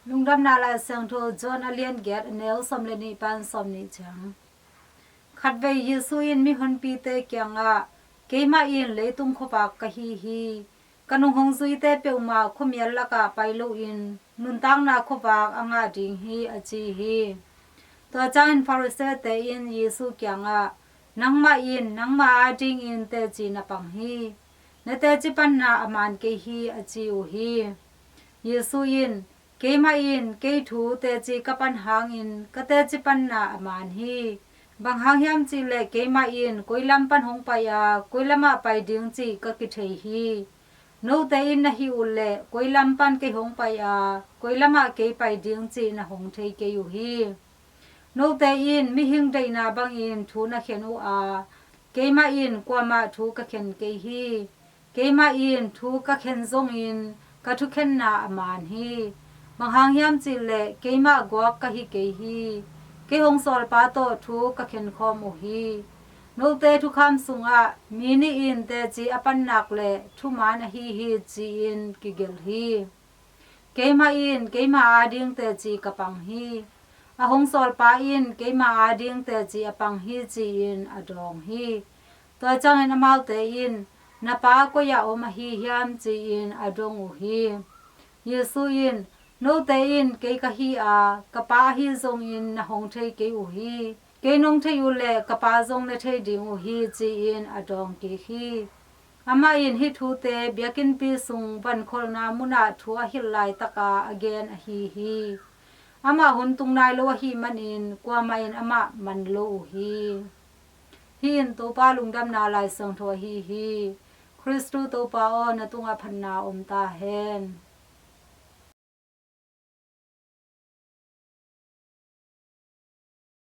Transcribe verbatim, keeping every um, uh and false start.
Lungdamna Lai Siangtho John a lian giat, a neu sawm le nih pan sawm nih ciang. Khatvei Jesu in mihonpite kiangah, "Keimah in leitung khuavak ka hi hi. Ka nung hong zuite peuhmah khuamial lakah pai loin nuntakna khuavak a ngah ding hi," a ci hi. Tua ciangin Pharisee-te in Jesu kiangah, "Nangmah in nangma adingin teci na pang hi. Na teci panna a man kei hi," a ci uh hi. Jesu in, "Keimah in kei thu teci ka pan hangin ka teci panna a man hi. Bang hang hiam cihleh keimah in koi lam pan hong pai a, koi lamah pai ding cih ka kithei hi. Note in na hih uhleh koi lam pan kei hong pai a, koi lamah kei pai ding cih na hong thei kei uh hi. Note in mihing deihna bangin thu na khen uh a, keimah in kuamah thu ka khen kei hi. Keimah in thu ka khen zongin ka thukhenna a man hi. Bang hang hiam cihleh keimah guak ka hi kei hi. Kei hong sawlpa tawh thu ka khen khawm uh hi. Note thukham sungah mi nih in teci a pannak le thuman ahi hi, ci-in kigelh hi. Keimah in keima ading teci ka pang hi. A hong sawlpa in keima ading teci a pang hi," ci-in a dawng hi. Tua ciangin amaute in, "Na pa koi-ah om ahi hiam?" ci-in a dong uh hi. Jesu in, "Note in kei ka hi a, ka pa ahi zongin na hong thei kei uh hi. Kei nong thei uhleh ka pa zong na thei ding uh hi," ci-in a dawng kik hi. Amah in hih thute biakinnpi sung van kholhna munah thu a hilh laitaka a gen ahi hi. Amah hun tung nai lo ahih manin kuamah in amah man lo uh hi. Hih in Topa Lungdamna Lai Siangtho ahi hi. Khristu Topa aw, na tungah phatna om ta hen.